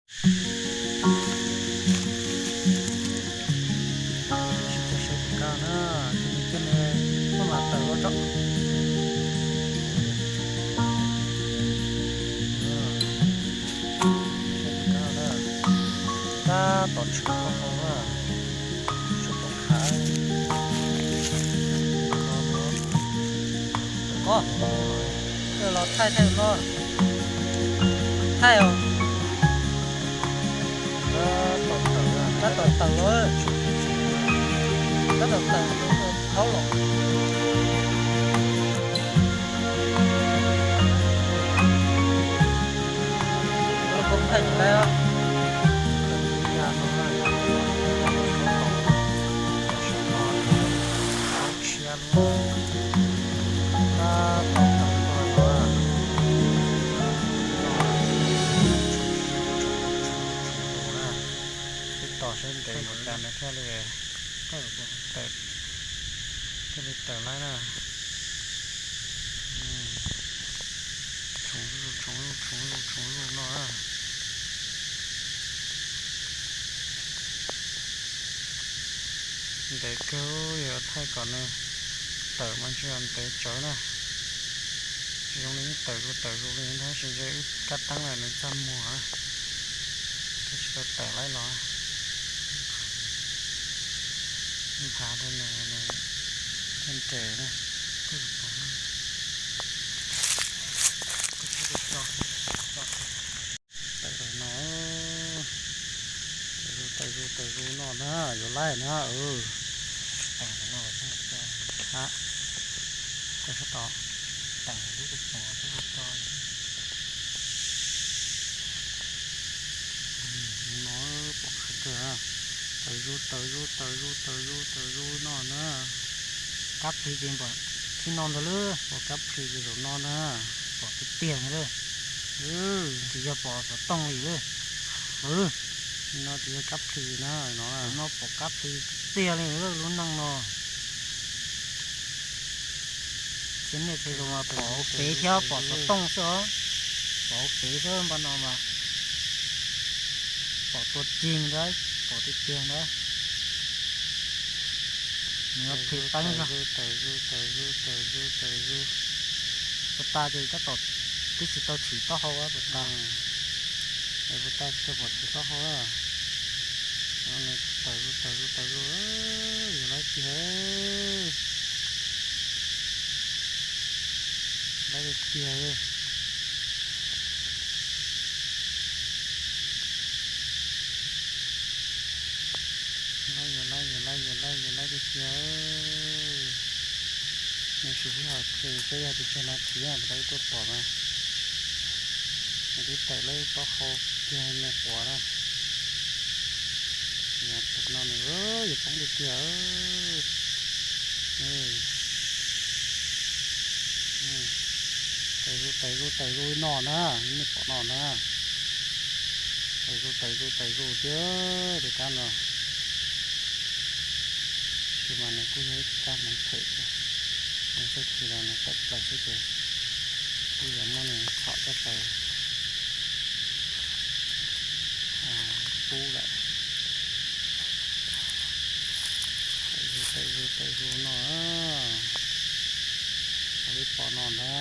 Sib cog saib tus kab na, tus no coj nws maj mam tawm los tso. Saib tus kab na, tab tom tshwm hau hau na, tshwm pob khav. Koj, koj los thaij thaij no, thaij os. Tab tom tawm los, tab tom tawm, thaub los. Koj thaij tsis laib os. Tshia luaj. Tab tom tawm tuaj no. Peb tos saib ntev npaum cas nws thiaj li tawm, thiaj li tawm laib na. Tshoov zuj tshoov zuj tshoov zuj tshoov zuj no na. Ntev kawg, yog thaij kom nws tawm mas ntshe yog ntev tsawv na. Zoo li yeej tawm zuj tawm zus li tab sis ntshe wb kab teeb lawm nws txaj muag na, thiaj tsis tau tawm laib los. Nphav rau nws, nws thiaj nres na. Tawm no, tawm zus tawm zus tawm zus no na, yuav laib na. Koj sab tod, teem lub kuv pom tau tso. No pom qhov kawg, tawm zus tawm zus tawm zus tawm zus tawm zus no na. Kab plig ces npaum thib no ntag lawm, pom kab plig ces zaum no na. Pom tiag tiag ntag lawm. Tsis yog pom xov tooj li lawm. No tsis yog kab plig na, no pom kab plig tiag tiag li lub neej no. Thiab nej tej zaum mas pom hauv fev thiab pom xov tooj xwb os. Pom hauv fev xwb npaj no mas pom tua cig ntag, pom tiag tiag ntag. Nws plig teeb zog. Puas tas ces tab tom twb tsis tau tshwm taub hau puas tas. Puas tas tsis tau pom tshwm taub hau. Tawm zus tawm zus tawm zus, yuav laib tiag, laib tiag. Laib yuav laib yuav laib yuav laib yuav laib tiag tiag. Nws siv sij hawm plig saib yog pes tsawg nas this na, puas tau wb tuaj pom mas. Nws twb tawm laib taub hau kiag me quav na. Yog tus no nws yuav poob tiag tiag. Tawm zus tawm zus tawm zus no na, nej pom no na. Tawm zus tawm zus tawm zus thiab tus kab no. Tab sis mas nws kuj yog ib tug kab hmoov phem thiab. Nws txoj kev los nws tawm plaws xwb ces kuj yuav muab nws txhom coj plaws pub lawm. Tawm zus tawm zus tawm zus no, peb pom no ntag.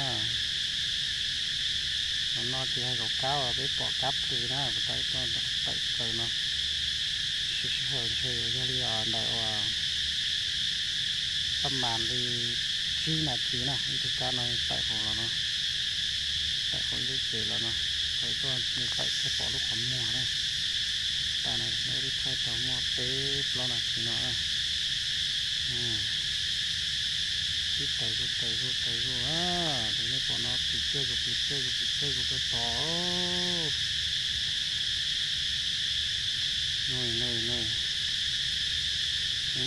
Zaum no ces yog zaum kab uas peb pom kab plig na, puas tas tuaj tawm plaws no. Siv sij hawm ntshe yuav yog li ntawm uas paj mas li tsib nas this na, ib tug kab no tawm hauv los no, tawm hauv ib lub cev los no, thaum tuaj nws tawm thiaj pom lub qhov muag na. Tas na, wb twb thaij tau muaj peb plaub nas this no na. Twb tawm zus tawm zus tawm zus, tus nej pom no plis cuaj zus plis cuaj zus plis cuaj zus peb pom. Nws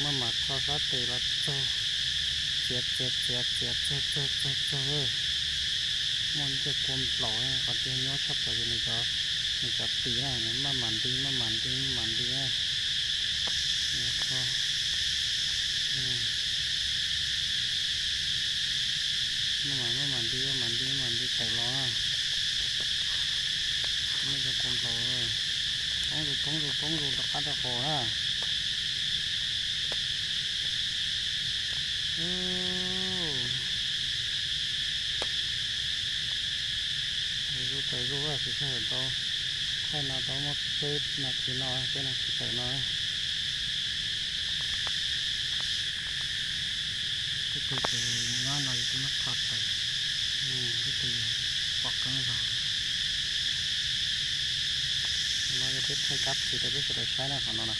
maj mam txog sab tes los txog, txiav txiav txiav txiav txog txog txog txog, muaj ncej kua nplaum, qhov tiag nyuaj tshaj plaws ces nws cov tis na, nws maj mam nti maj mam nti maj mam nti na. Maj mam maj mam nti maj mam nti maj mam nti tawm los. Muaj cov kua nplaum. Poob zus, poob zus, poob zus rov qab rau hauv na. Tawm zus, tawm zus, kuv sij hawm tau thaij no tau muaj peb nas this no, peb nas this tawm no. Tej tug ces nyob no yus twb muab tho tawm, tej tug pom qeeb zog. No yog peb thaij kab phlis rau peb sawv daws saib na, qhov no na.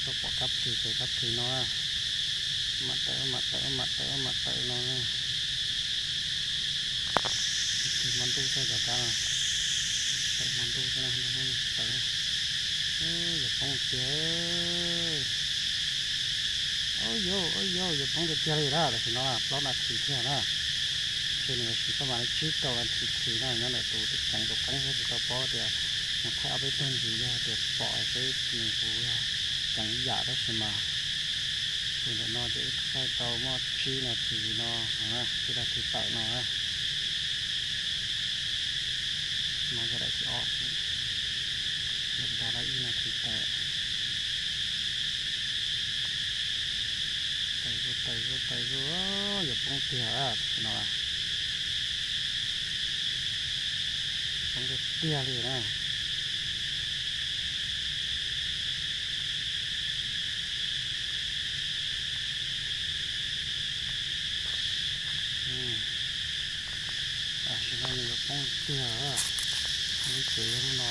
Tau pom kab phlis ces kab phlis no na. Mam tawm, mam tawm, mam tawm, mam tawm no na. Tig hmo ntuj xwb cov kab no, tawm hmo ntuj xwb na, tawm. Yog poob tiag. Au yau, au yau, yog poob tiag tiag li na, tam sim no plaub nas this thiab na. Ntshe nws yuav siv paj mas li tsib rau nas this thiv na, nyob ntawm tus ceev tus qeeb thiab tsis tau paub tias mus thaij ob peb tug ntsis yog tias pom seb nws puas yog ceev yam, tab sis mas tus ntawm no ces wb thaij tau muaj tsib nas this li no, tsib nas this tawm no na. No yog daim thib ob xwb, daim dav los ib nas this tawm. Tawm zuj, tawm zuj, tawm zuj, yog poob tiag tam sim no. Poob tiag tiag li na. Tam sim no nws yuav poob tiag. Lub cev yog lub no.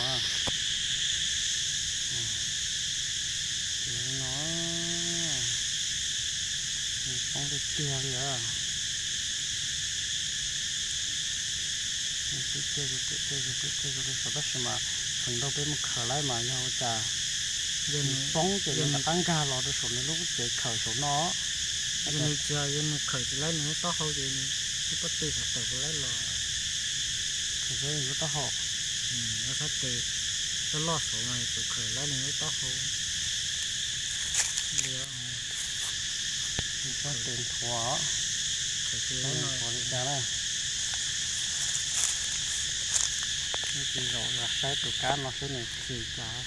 Ces lub no, nws poob tiag tiag li. Peb cuab zus, peb cuab zus, peb cuab zus rau saum, tab sis mas feem ntau peb mus khawm laib mas yog ua cas nws poob ces nws rov qab nkag los rau saum nws lub cev khawm saum no. Yog nws tsis, yog nws khawm tsis laib nws lub taub hau ces nws twb pob tw xav tawm puas laib los. Khawm saib nws lub taub hau. Lub sab tes loj loj saud mas tus khawm laib nws lub taub hau li. Sab tes nthuav, khawm tsis laib no nthuav li cas na. Wb cia zaum saib tus kab no seb nws this cas.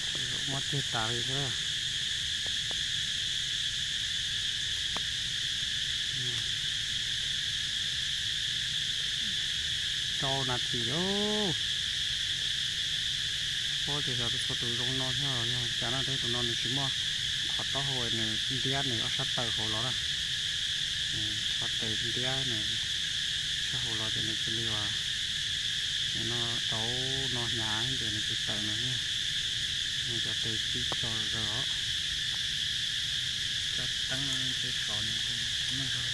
Tsis zaum muab ceg tas li thiab na. Rau nas this. Paub tias xyov tus, xyov tus zoo no thiab los yog cas na, tab sis tus no nws tsis muaj qhov taub hau, nws ntiab nws ob sab taw hauv los na. Nws rho tes ntiab nws sab hauv los ces nws cia li uas, nws no rau no hnyav ces nws tsis tawm nws thiab. Nws cov tes cib tso zog os. Cov teeb no ntshe sov nws tsis muaj zog.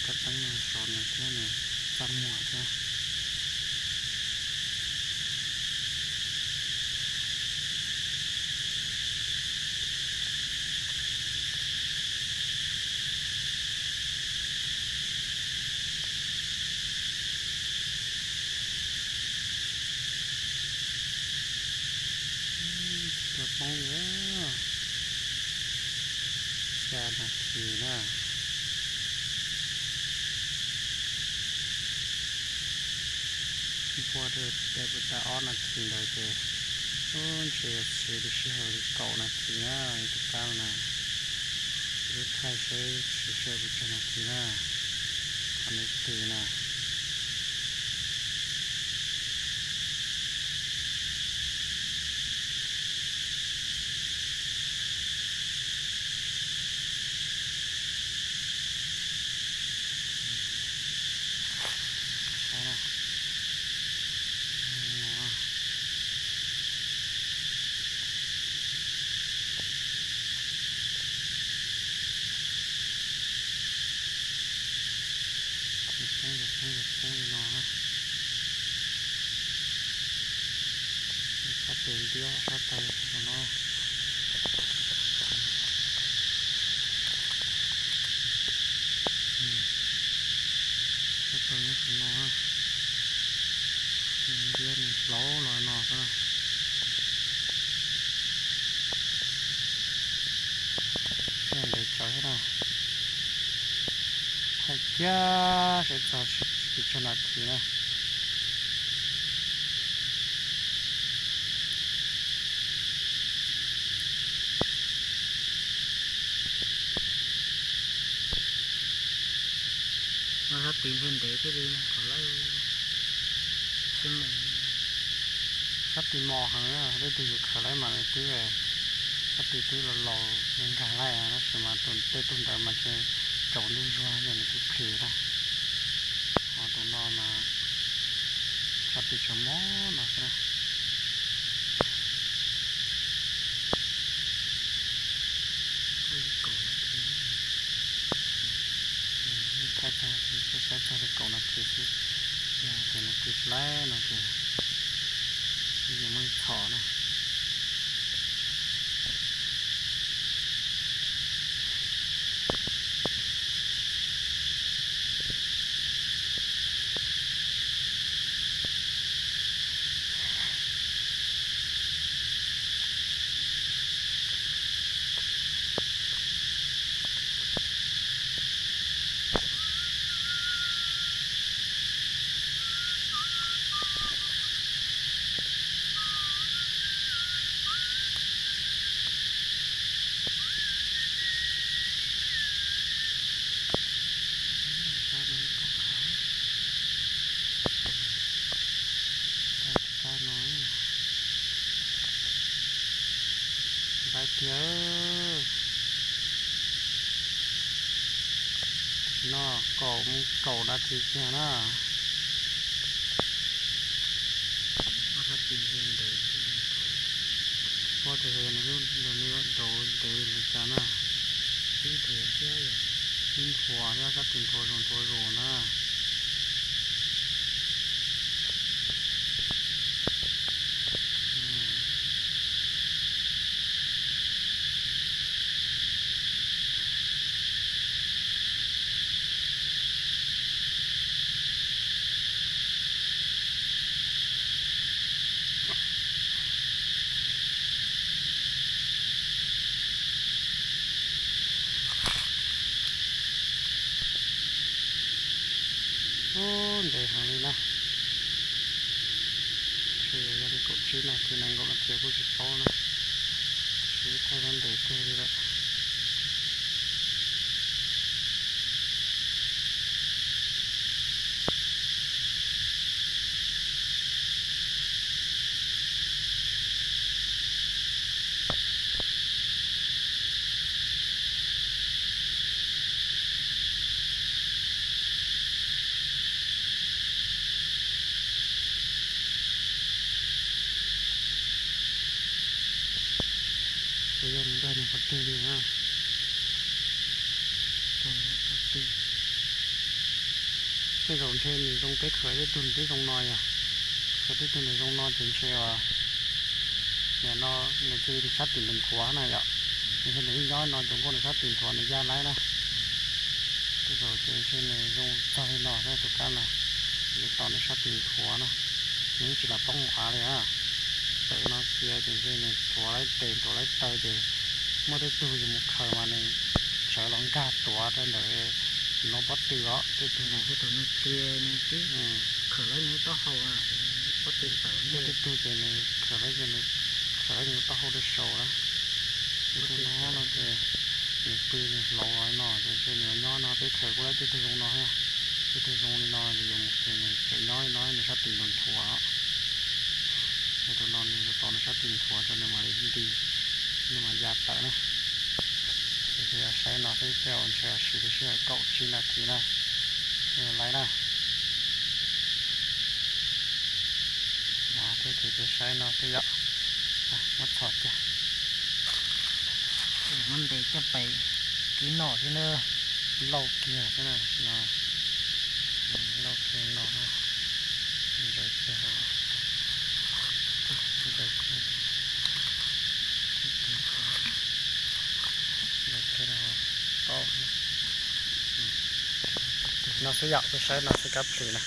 Cov teeb no sov nws thiab nws txaj muag thiab. Cov poob li, xya nas this na. Npuaj rau puas tas ob nas this ntawd ces, ub, ntshe yuav siv li sij hawm li kaum nas this na, ib tug kab no na. Wb thaij seb siv sij hawm pes tsawg nas this na, qhov nws this na. Poob li no, sab tes ntiab sab taw no. Sab taw nyob saum no, ntiab nws hlav los no xwb. Ntev tsawv thiab na. Thaij thiab, saib txog tsis tsawg nas this na. Sab tid ntshe ntev thiab li, qhov laib, sab tid mos heev, leej twg yuav khaws laib mas nws twb, sab tid twb laus laus nkag laij, tab sis mas tej tug ntawd mas ntshe tsaus ntuj zuag ces nws twb plhis na. Ho tus no mas sab tid tseem mos no xwb na. Thaij txog nas this, saib txog nas this xwb, yog tias nws plhis tsis laib no ces yeej muaj ib txhom na. Sab no, sab no, laib tiag. Tam sim no kaum mus kaum nas this kiag na. Puab tias nws lub nrad ntev li cas na. Sib nthuav thiab, sab tid nthuav zus nthuav zus na. Ub, ntev heev li na. Ntshe yuav yog li kaum tsib nas this, nees nkaum nas this kuj tsis paub na. Sib thaij ntev kawg li lawm. Puas yog nws nrog nws qhov twg li na? Tej zaum ntshe nws zoo peb khaws tej tug nws twb zoo no yog, khaws tej tug nws zoo no ces ntshe uas nim no nws cia li sab tim nthuav na yom. Nws ntshe nws ib nyob no cov nkauj nws sab tim nthuav nws ya laib na. Tej zaum ces ntshe nws zoo txog li no xwb tus kab no, nws tos nws sab tim nthuav na. Nws yeej tsis lam poob hauv av li na. Tawm no cia ces ntshe nws nthuav laib tes nthuav laib taw ces muaj tej tug yus mus khaws mas nws sawv los nkag tuav rau ntawm no pob tw os. Tej tug nws, muaj tej tug ces nws khaws laib ces nws khaws laib nws taub hau rau saud na. Tej tug no no ces nws pw nws hlauv los no ces ntshe nws yuav nyob no, peb khaws kuj laib tej tug zoo no thiab. Tej tug zoo li no ces yuav mus ces nws tseem nyob li no nws sab tim nthuav. Ces tus no nws yuav tos nws sab tim nthuav rau nws mam li nti, nws mam ya tawm na. Ces peb yuav saib no xwb, tej zaum ntshe yuav siv li sij hawm kaum tsib nas this na, peb yuav laib na. Hnyav thiab ces peb saib no xwb yom. Muab txhom kiag. Muab ntes coj pem kwv nom thiab na. Lauj kiag xwb na, tam sim no lauj kiag no, ntsaws kiag, ntsaws kiag, ntsaws kiag rau tom no xwb yom, peb saib no xwb kab plhis na.